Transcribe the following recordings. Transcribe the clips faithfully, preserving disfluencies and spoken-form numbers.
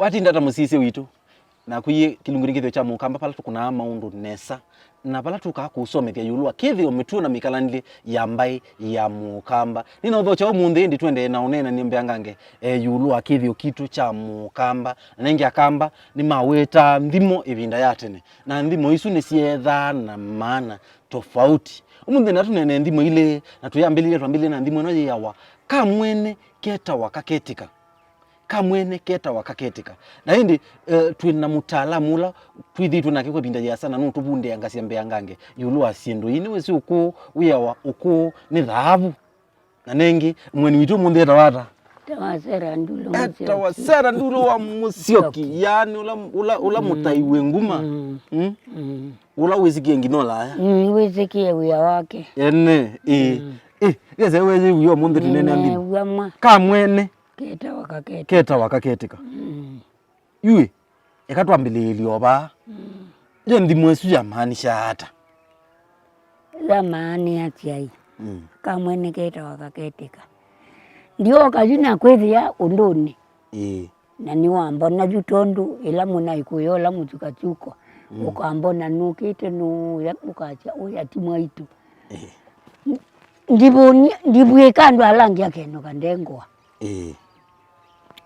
Atinda ta mũsisya witũ, naku yĩ kĩlungu nĩ kĩthĩo kya Mũkamba, vala tũkũnaa maũndũ nesa, na vala tũkaa kũsomethya ĩũlũ wa kĩthĩo, mĩtuo na mĩkalanĩlye ya mbaĩ ya Mũkamba. Nĩnaũthokya ũmũnthĩ, ĩndĩ tũendee na ũneenany'a mbeangange, e, ĩũlũ wa kĩthĩo kitũ kya Mũkamba. Na nengĩ Akamba nĩmawĩtaa nthimo ĩvinda ya tene, na nthimo isu nĩsyeethaa na maana tofauti. Ũmũnthĩ na tũneenee nthimo ilĩ, na tũyambĩlĩlya, twambĩlĩlye na nthimo ĩno yĩawa, kamwene ketawa kaketĩka. Kamwene ketawa kaketĩka. Na ĩndĩ, eh, twĩ na mũtaalamu ũla twĩthĩĩtwe nake kwa ĩvinda yĩasa na nũtũvundĩangasya mbeangange ĩũlũ wa syĩndũ ii. Nĩwĩsĩ ũkũũ wĩawa ũkũũ nĩ thaavu. Na nengĩ, mũeni witũ ũmũnthĩ etawa ata? Etawa Sera Ndulo Mũsyoki. Etawa Sera Ndulo wa Mũsyoki. Yaani ũla, ũla, ũla mũtai wĩ nguma. Mm. Mm? Mm. Ũla wĩsĩkie nginya ũlaya. Mm, wĩsĩkie wĩa wake. Ene, ĩ. Mm. Ĩ, ĩse wĩyĩw'ĩa ũmũnthĩ tũneenea nthimo. Nĩneew'a mwa. Kamwene. Ketawa kaketĩka. Ketawa kaketĩka. Mm. Yu ĩ, eka twambĩlĩĩlye o vaa. Mm. Ye nthimo ĩsu yamaanishaa ata? Yamaanĩasya ĩ, mm, kamwene ketawa kaketĩka. Ndyooka yu nakwĩthĩa ũndũnĩ. Ĩĩ. Na nĩwambona yu tondũ ĩla mũnaĩ kũya ũla mũtyukatyuko, mm, ũkambona nũkĩte nũya, ũkasya, "Ũya ti mwaitũ." Ĩĩ. Ndivũni-, ndivw'ĩka andũ ala angĩ akenũka ndengũa. Ĩĩ.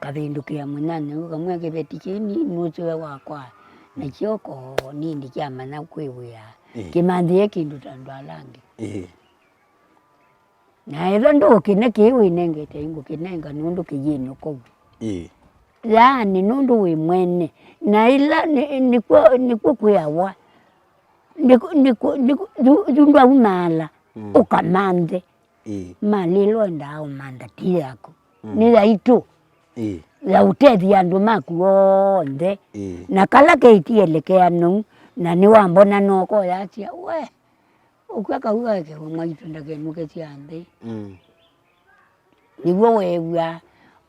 Kavĩndũkĩa mũnyanyaũ, kamwĩa, "Kĩveti kĩĩ nĩ nũsũe wakwa, na kyoko nĩndĩ kyamanya kwĩw'ĩa, ĩĩ, kĩmanthĩe kĩndũ ta andũ ala angĩ." Ĩĩ. Na ethwa ndũũkĩne kĩĩ wĩnengete, ngũkĩnenga nũndũ kĩyĩnĩ ũkovu. Ĩĩ. Yaani nũndũ wĩ mwene. Na ĩla nĩ-, nĩkw'o, nĩkw'o kwĩawa, nĩkw'o, nĩkw'o, nĩkw'o, yu, yu ndwaumaala, mm, ũkamanthe. Ĩĩ. Malĩlo endaa ũmantha ti yaku. Mm. Nĩ yaitũ. Ĩĩ. Ya ũtethya andũ maku onthe. Ĩĩ. Na kala keitie elekeanau, na nĩwambona nokoyasya, we, ũkw'a kau gakewe mwaitũ ndakenũke sya nthĩ. Mm. Nĩw'o weew'aa,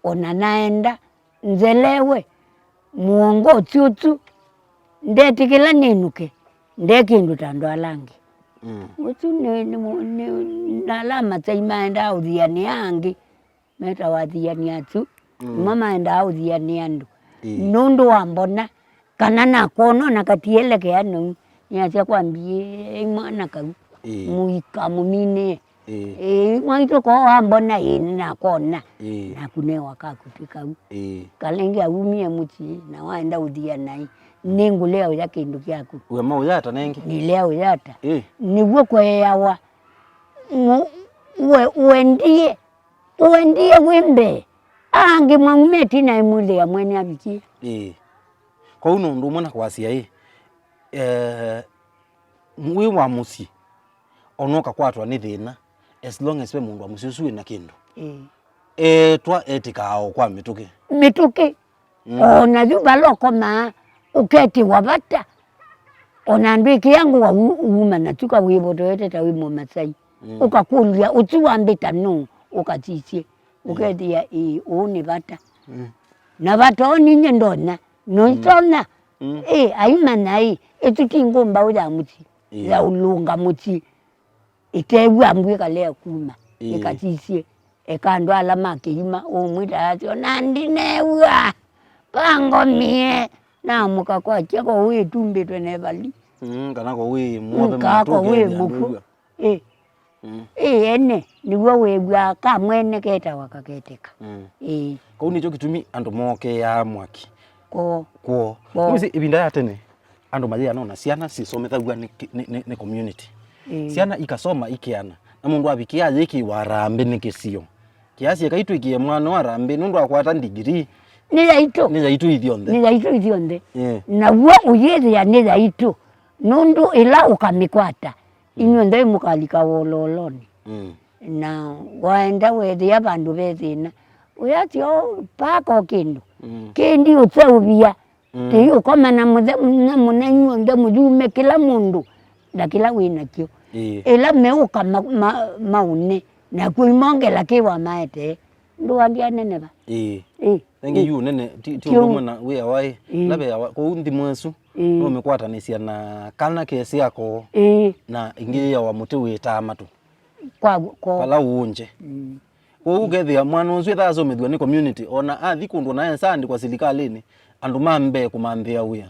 ona naenda, nzelewe, mũongo ũsu ũsu, ndetĩkĩla nĩnũke, nde kĩndũ ta andũ ala angĩ. Mm. Ũsu nĩ, nĩ, nĩ, na ala Masai maendaa ũthianĩa angĩ, metawa athiani asu, mm, nĩmo maendaa ũthianĩa andũ. Ĩĩ. Nũndũ wambona, kana nakwona ona katielekea nau, nĩasya kwambie, "Ĩ mwana kau, ĩĩ, mũika mũminĩe." Ĩĩ. Ĩĩ, mwaitũ ko wambona, ĩĩ, nĩnakona. Ĩĩ. Naku newa kakuti kau. Ĩĩ. Kalenge aumie mũsyĩ, na waenda ũthia naĩ. Nĩngũlea ũya kĩndũ kyaku. Wema ũya ata nengĩ? Nĩlea ũya ata? Ĩĩ. Nĩw'o kweeawa. Mu-, we-, wendie, wendie wĩ mbee. Angĩ mwaumĩti na ĩmwĩthĩa mwene avikie. Ĩĩ. Kwoou nĩ ũndũ ũmwe na kwasya ĩ, eh, wĩ wa mũsyĩ, ona ũkakwatwa nĩ thĩna, as long as ve mũndũ wa mũsyĩ ũsu wĩ na kĩndũ. Ĩĩ. Etwa etĩkaa o kwa mĩtũkĩ. Mĩtũkĩ. Mm. Ona yu vala ũkomaa, ũketĩwa vata. Ona andũ ĩkĩa ngũa u-, uuma na tuka wĩvotoete ta wĩ Mũmasai. Mm. Ũkakũlya, "Ũsu wambĩta nũũ?" Ũkasisye. Mm. Ũkethĩa, "Ĩĩ, ũũ nĩ vata." Mm. Na vata ũũ ninyie ndonya. Noitonya. Mm. Ĩĩ, aimanya ĩ, ĩsu ti ngũmbaũ ya mũsyĩ, ĩĩ, ya ũlũnga mũsyĩ. Ĩtew'a mbu ĩkalea kuma, ĩĩ, ĩkasisye. Eka andũ ala ma kĩima ũmwĩta asyo, "Na ndinew'a, vangomie." Naamũka kwakya ko wĩ ĩtumbĩtwe na ĩvali. Mm, kana ko wĩ mwove. Mm, kaa ko wĩ mũkũ. Ĩ. Mm. Ĩ, ene, nĩw'o wĩw'aa kamwene ketawa kaketĩka. Mm. Ĩ. Kau nĩkyo kĩtumi andũ mookĩaa mwaki. Kwoo. Kwoo. Kwoo. Nĩwĩsĩ ĩvinda ya tene, andũ mayĩana ona syana syĩsomethaw'a nĩ kĩ-, nĩ, nĩ, nĩ community. Ĩ. Syana ikasoma ikeana. Na mũndũ avikĩa ayĩkĩĩwa harambĩ nĩ kĩsio. Kĩasi eka itwĩkĩe mwana wa harambĩ nũndũ akwata ndigiri. Nĩ yaitũ. Nĩ yaitũ ithyonthe. Nĩ yaitũ ithyonthe. Ĩ. Naw'o ũyĩthĩa nĩ yaitũ. Nũndũ ĩla ũkamĩkwata, mm, inyuonthe mũkalika wololonĩ. Mm. Na waenda weethĩa vandũ ve thĩna, ũyasya, "O, paka o kĩndũ." Mm. Kĩndi ũseũvya, mm, tĩi ũkoma na mũthe-, na mũna inyuonthe mũyume kĩla mũndũ na kĩla wĩ nakyo. Ĩĩ. Ĩla meũka ma-, ma-, maũne, nakw'o imongela kĩ wamaetee. Ndũandya nene va? Ĩĩ. Ĩĩ. Thangi yu nene, ti, ti ũndũ ũmwe na wĩawa ĩ. Ĩĩ. Ĩla veawa, kũu nthimo ĩsu, ĩĩ, nũmĩkwatanĩsya na kana kesi ako, ĩĩ, na ĩngĩ yĩawa mũtĩ wĩtaa matũ. Kwa, kwa. Vala ũũnje. Mm. Kwoou ũkethĩa mwana ũsu ethĩwa asomethw'a nĩ community, ona athi kũndũ na esa andĩkwa silikalĩnĩ, andũ ma mbee kũmanthĩa wĩa.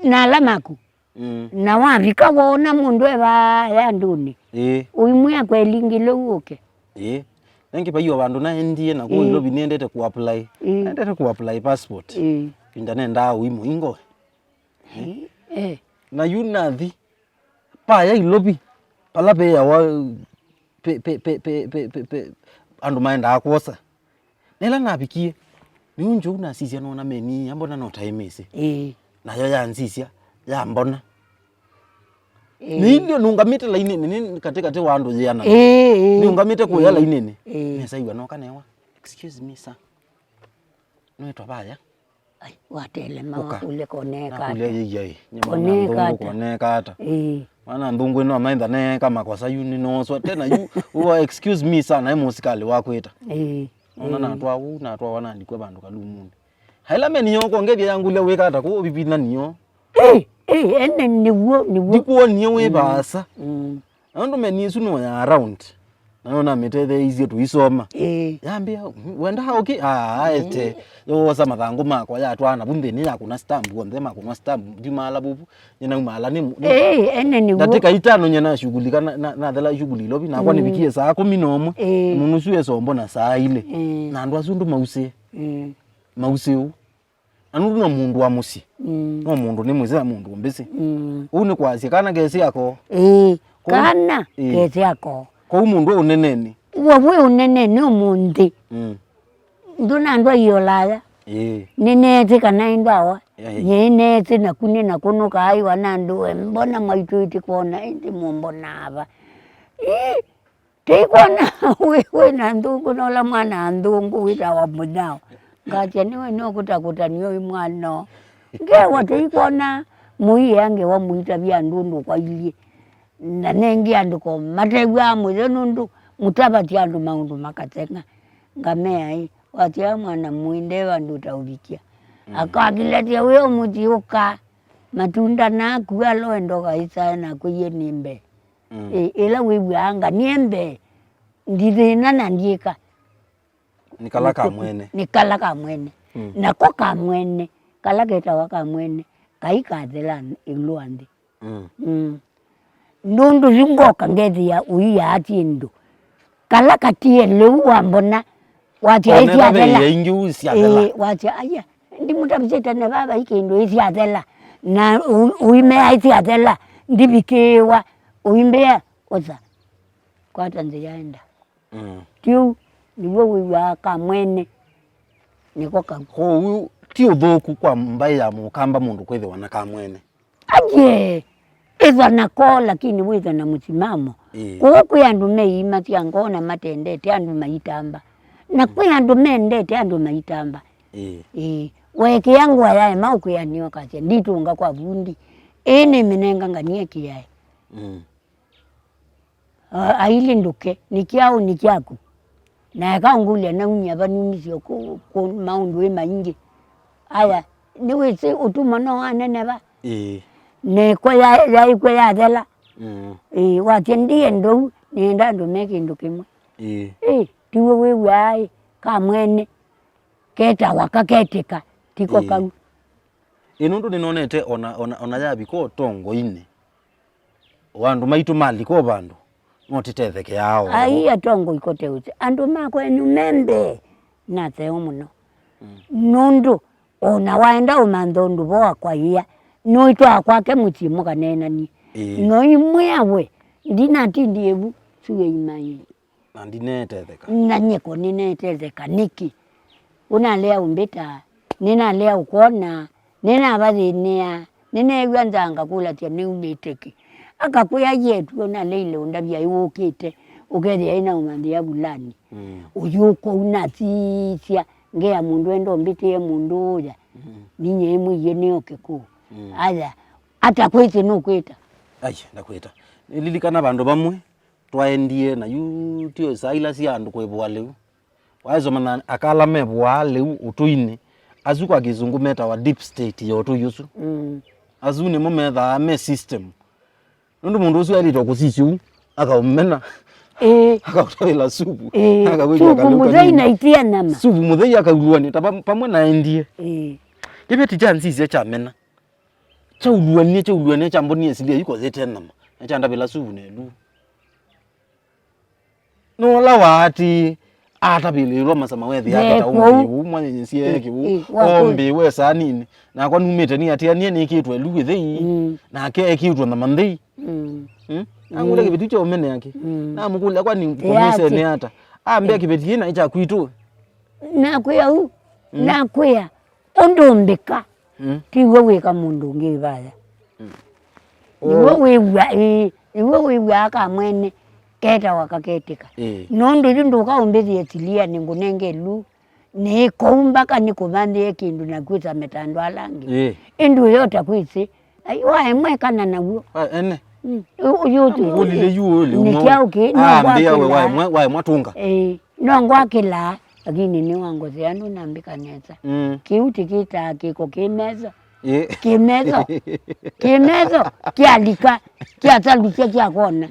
Na ala maku. Mm. Na wavika woona mũndũ e vaa ya ndũnĩ. Ĩĩ. Ũimwĩa kweli ngilũ ũke. Ĩĩ. Nengĩ vai o vandũ naendie na kũu Ĩĩ. Nairobi nĩendete kũapply. Ĩĩ. Naendete kũapply passport. Ĩĩ. Ĩvinda nendaa ũi mũingo. Ĩĩ. Eh. Na yu nathi. Paya Ilovi, pala peawa pe, pe, pe, andũ maendaa kwosa. Na ĩla navikie, nĩu njoou nasisya nona meni ya mbona no taĩ mĩsĩ. Ĩĩ. Nayo yansisya, ya mbona. Ĩĩ. Nĩ ilio nũngamĩte lainĩnĩ, nĩ katĩ katĩ wa andũ yĩana. Ĩĩ, ĩĩ. Nĩũngamĩte kũya Ĩĩ. Lainĩnĩ. Ĩĩ. Nesa iwa noka newa. Excuse me, sir. Nwĩtwa vaya. Ai, watelema Ũka. Wakũlya koneka Nakũlya ata? Yĩia ĩ, nyamwana Koneka nthũngũ ata? Koneka ata? Ĩĩ. Mwana nthũngũ ĩno amaitha neeka makosa yu nĩnooswa. Tena yu, uwa excuse me sana, e mũsikalĩ wakwĩta. Ĩĩ. Ona Ĩĩ. Natwa ũu, natwa wanandikwe vandũ kalumunĩ. Haila meni yoko ngethia yangũlya wĩka ata kũ ũvivina nio. Ĩĩ, ĩĩ, ene nĩw'o, nĩw'o. Ndikuonie wĩ Mm. Vaasa. Mm. Na ũndũ meni ĩsu no ya around. Nayo namĩtetheeisye tũisoma. Ĩĩ. Yambĩa, "Wenda haũki?" Aa, aete. Yoosa mathangũ makwa yatwaa navu nthĩnĩ yakũna stamp, onthe makũnwa stamp, ndimaala vuvu, nyie naumaala nĩ, nĩ Ĩĩ, ene nĩw'o. Ndatĩka itano nyie nashughulika na, na, nathela shughuli Ilovi, nakwa Mm. Nĩvikie saa kũmi na ũmwe. Ĩĩ. Mũndũ ũsu esombo na saa ilĩ. Ĩĩ. Na andũ asu ndũ mausĩ. Ĩĩ. Mausĩ ũu. Na nũndũ no mũndũ wa mũsyĩ. Mm. No mũndũ nĩ mwĩsĩ na mũndũ mbĩsĩ. Mm. Ũu nĩ kwasya kana kesĩ ako. Ĩĩ, Kũu- kana Ĩĩ. Kesĩ ako. Kwoou mũndũ ũneneni. Wavwĩ ũneneni ũmũnthĩ. Mm. Ndũnandwa iolaya. Ĩĩ. Nĩneetĩ kana ĩndwawa. Ĩĩ. Nyie neetĩ naku nĩ nakũnũka aiwa na ndũe mbona mwaitũ ĩtĩkwona ĩndĩ mũmbonaa va. Ĩĩ. Tĩikwona wĩ, wĩ na nthũngũ na ũla mwana wa nthũngũ wĩtawa mũnyao. Ngatya nĩwe nũkũtakũtania ũyũ mwana. Ngewa tĩikwona mũiĩa ngewa mũitavya andũ ũndũ kwailyĩ. Na nengĩ andũ ko matew'aa mũyo nũndũ mũtavatya andũ maũndũ makateng'a. Ngamea ĩ, watya mwana mũi nde vandũ ũtaũvikya. Mm. Akakilatya wĩ o mũthiũka. Matunda naku aloenda ũkaĩsae nakwĩie nĩ mbee. Mm. Ĩ, ĩla wĩw'aa nganie mbee, ndithĩna na ndyĩka. Nĩ kala ka mwene. Nĩ kala ka mwene. Mm. Nako ka mwene, kala ketawa ka mwene, kai kathela ĩũlũ wa nthĩ. Mm. Mm. Nũndũ yu ngoka ngethĩa ũiaa syĩndũ. Kala katie lĩu wambona, watya Onetha ĩsyathela. Ve ingĩ u syathela. Ĩĩ, watya, aya, ndimũtavĩsĩte neva vai kĩndũ ĩsyathela. Na ũ- ũimea ĩsyathela, ndivikĩĩwa, ũimbĩa, ũtha. Kwata nzĩa enda. Mm. Ti ũu, nĩw'o wĩw'aa kamwene. Nĩko kau. Kwoou ti ũthũku kwa mbaĩ ya mũkamba mũndũ kwĩthĩwa na kamwene. Aye, ĩthwa nako, lakini wĩthwa na mũsimamo. Ĩĩ. Kũu kwĩ andũ meimasya ngoo na matendete andũ maitamba. Na kwĩ andũ mendete andũ maitamba. Ĩĩ. Ĩĩ. Weekĩa ngũa yaema ũkwĩanĩa ũkasya, "Nditũnga kwa vundi. Ĩĩ nĩmĩnenga nganie kĩae." Mm. A- ailĩ ndũke, nĩ kyaũ nĩ kyaku. Na eka ũngũlya naumya va numisye kũ, kũ maũndũ ĩ maingĩ. Aya, nĩwĩsĩ ũtumo no waneneva. Ĩĩ. Nekwa ya- yaĩkw'a yathela. Mm. Ĩĩ, watya ndienda ũu, nĩenda andũ me kĩndũ kĩmwe. Ĩĩ. Ĩĩ, tiw'o wĩw'aa ĩ, ka mwene, ketawa kaketĩka, tiko Ĩĩ. Kau. Ĩ nũndũ nĩnonete ona, ona, ona yavika ũtongoinĩ, o andũ maitũ malika o vandũ, no tĩtethekeaa o. Ai, atongoi kote ũte. Andũ makwa enyu me mbee, natheo mũno. Mm. Nũndũ, ona waenda ũmantha ũndũ vo akwaĩa, nũitwaa kwake mũsyĩ mũkaneenanie. Ĩĩ. Noimwĩa we, ndinatindie vu, suei mai. Na ndineetetheka. Na nyie ko nĩneetetheka. Nĩkĩ? Ũnalea ũmbĩta, nĩnalea ũkwona, nĩnavathĩnĩa, nĩneew'a nzaa ngakũlasya nĩumĩte kĩ. Akakwĩa yetu ũnaleile ũndavya ĩwũkĩte, ũkethĩa ĩna ũmanthĩa vulani. Mm. Ũyũka ũnasisya, ngea mũndũ enda ũmbĩtĩe mũndũ ũya. Mm. Ninyie ĩmwĩie nĩoke kũu. Mm. Aya, atakwĩsĩ nũkwĩta. Ai, ndakwĩta. Nĩlilikana vandũ vamwe, twaendie, na yu tio saa ila sya andũ kwĩvũa lĩu. Waĩsomana akala mevũaa lĩu ũtũinĩ, asu kwa kĩsũngũ metawa deep state ya ũtũi ũsu. Mm. Asu nĩmo methaa me system. Nũndũ mũndũ ũsu aĩlĩte kũsisya ũu, akaũmena, Ĩĩ. Akaũtavĩla supu. Ĩĩ. Akakwĩkĩa supu kalũka mũthei nini. Na itia nyama. Supu mũthei akauluanĩa ta pam-, pamwe na endie. Ĩĩ. Kĩveti kya nsisya kyamena. Kyauluanie, kyauluanie, kyambonie silia iko yĩte nyama. Na kyandavĩla supu nelu. Nũla waatĩĩe atavĩlĩĩlwa masama wethĩa ve akĩta kũu. Ũmbĩĩ ũu mwanyenyesie eke ũu. Ĩ, ĩ, wa kũu. Ombĩĩwe saninĩ. Nakwa numĩte nĩatĩanie nĩkĩtwe ĩlu ĩthei. Mm. Nake ekĩtwe nyama nthei. Mm. Mm? Angũlya kĩveti kya ũmene ake. Mm. Namũkũlya, "Kwani kũmwĩsene ata?" Ambĩa, "Kĩveti kĩĩ naĩ kya kwitũ." Nakwĩa u. Mm. Nakwĩa. Ũndũmbĩka, mm, tiw'o wĩka mũndũ ũngĩ ĩvaya. Mm. Nĩw'o wĩw'a, ĩĩ, nĩw'o wĩw'aa kamwene ketawa kaketĩka. Ĩĩ. Nũndũ yu ndũkaũmbĩthĩe silia nĩngũnenge lu, nĩkũu mbaka nĩkũvanthĩe kĩndũ na kwĩsa metandũ ala angĩ. Ĩĩ. Ĩndĩ ũyota kwĩsĩ, ai, waemwe kana naw'o. Wa-, ene. Mm. Ũ-, ũyũtũ. Amũkũlile yu ũlĩ nĩ ũmwe. Kyaũ kĩ, no ambĩa we ngwakĩlaa. Waemwe, waemwe tũnga. Ĩĩ. No ngwakĩlaa, lakini nĩwangosea ndũnambĩka nesa. Mm. Kĩu tĩkĩtaa kĩko kĩ metho. Ĩ. Kĩ metho. Kĩ metho. Kyalika. Kyasalusya kyakona.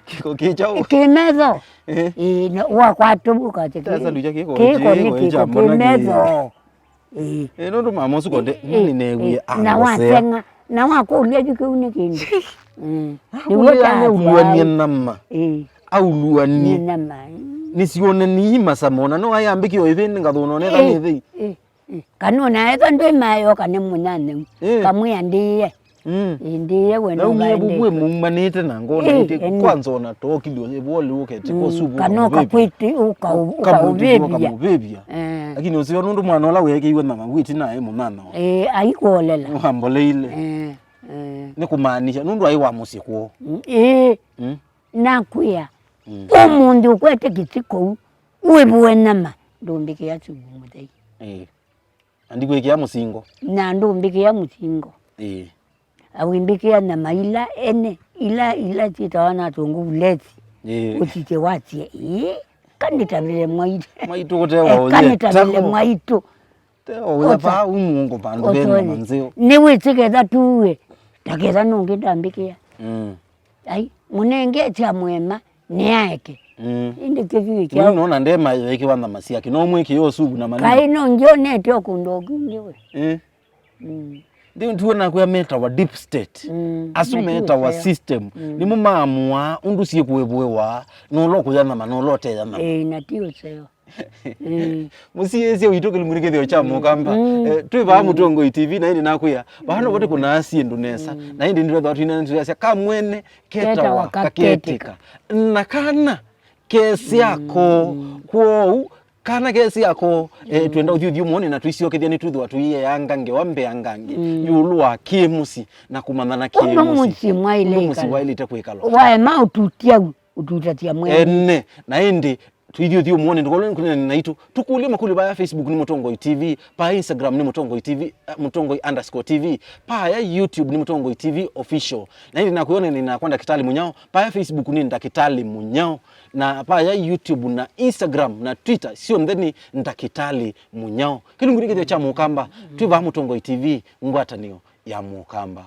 Kĩko kĩ kyaũ? Kĩ metho. Ĩ. Ĩ, no, wakwatũvũka atĩ kĩ-, kyasalusya kĩko kĩko nĩ kĩko kĩ metho. Ĩ. Ĩ, nũndũ mama ũsu konde, ĩ, nĩneewie ĩ, na angosea. Waseng'a, na wakũlya yu kĩu nĩ kĩndũ. Mm. Nĩw'o ũtaasya. Akũlya nĩuluanie nyama. Ĩ. Auluanie. Nĩ nyama. Nĩsione nĩi masama, ona no ayambĩkĩo ĩvĩndĩ ngathũna onetha nĩ thei. Ĩ, ĩ, ĩ. Kana ona etha ndwĩ mayo kana mũnyanyaũ. Ĩ. Kamwĩa ndĩe. Mm. Ĩndĩe we naumie nũvaendete. Vuvue muumanĩte na ngona ĩ, ĩtĩ ene. Kwanza ona tokilio ĩvũo lĩũkete kwa suvu kana ũkamũvĩvya. Ũkakwĩtĩ, ũka-, ũkamũvĩvya. Ũkamũvĩvya. Eh. Lakini ũseo nũndũ mwana ũla weekĩiwe nyama wĩti naĩ mũnyanya. Eh, aikũolela. Nĩwamboleile. Eh, eh. Nĩ kũmaanisha nũndũ aĩ wa mũsyĩ kwoo. Mm, ĩĩ. Mm. Nakwĩa. Mm. Ũmũnthĩ ũkwete kĩti kũu wĩvũe nyama ndũmbĩkĩa suvu mũthei. Ĩĩ. Na ndikwĩkĩa mũsingo. Na ndũmbĩkĩa mũsingo. Ĩĩ. Awĩmbĩkĩa nyama ila ene, ila, ila syĩtawa na atũngũ vulesi. Ĩĩ. Ũsisye wasye, ĩĩ, kanĩtavĩle mwaitũ. Mwaitũ kũtewa ũyĩ. Kanĩtavĩle mwaitũ. Tewa ũya vaa umũngo vandũ ve nyama nzeo. Nĩwĩsĩ ketha tuwe, ta ketha nũngĩ ndambĩkĩa. Mm. Ai, mũnenge kya mwema, nĩaeke. Mm. Ĩndĩ kĩthii kya nũnona ndema ĩkĩwa nyama syake. No mwĩkĩe ũsuvu na manini. Kaĩ no ngĩonete o kũndũ o kingĩ we. Eh. Mm. Ndio tuona kwa metawa deep state. Mm. Asu metawa system. Mm. Nĩmo maamũaa ũndũ syĩkũĩvũĩwa, nũla ũkũya nyama, nũla ũteya nyama. Eh, na ti ũseo. Mm. Mũsiĩĩsya witũ kĩlungu nĩ kĩthĩo kya Mũkamba. Mm. Eh, twĩ vaa Mũtongoi T V, na ĩndĩ nakwĩa, vaa no vote kũnaa syĩndũ nesa. Mm. Na ĩndĩ nĩtwethwa twina nĩtũyasya, kamwene ketawa kaketĩka. Ketawa kaketĩka. Na kana kesya ko. Mm. Kwoou, kana kesya ko, eh, mm, twenda ũthyũthyũ mwone na tũisyokethya nĩtwĩthĩwa tũiyeanga ngewa mbeangange. Mm. Ĩũlũ wa kĩ mũsyĩ na kũmanyana kĩ mũsyĩ. Ũndũ mũsyĩ mwaĩle ũndũ mũsyĩ ĩkala. Waĩlĩte kwĩkalwa. Waema ũtutia u. Ũtutatya mwene. Ene, na ĩndĩ, twĩthyũthyũ mwone, ndũkolwe nĩ kũnene naitũ. Tũkũlye makũlyo vaya Facebook nĩ Mũtongoi T V, vaya Instagram nĩ Mũtongoi T V, eh, Mũtongoi underscore T V, vaya YouTube nĩ Mũtongoi T V official. Na ĩndĩ nakwĩona nĩ nakwa Ndakĩtalĩ Mũnyao, vaya Facebook nĩ Ndakĩtalĩ Mũnyao, na vaya YouTube na Instagram na Twitter, syonthe nĩ Ndakĩtalĩ Mũnyao. Kĩlungu nĩ kĩthĩo kya Mũkamba, twĩ vaa Mũtongoi T V, ngwatanĩo ya Mũkamba.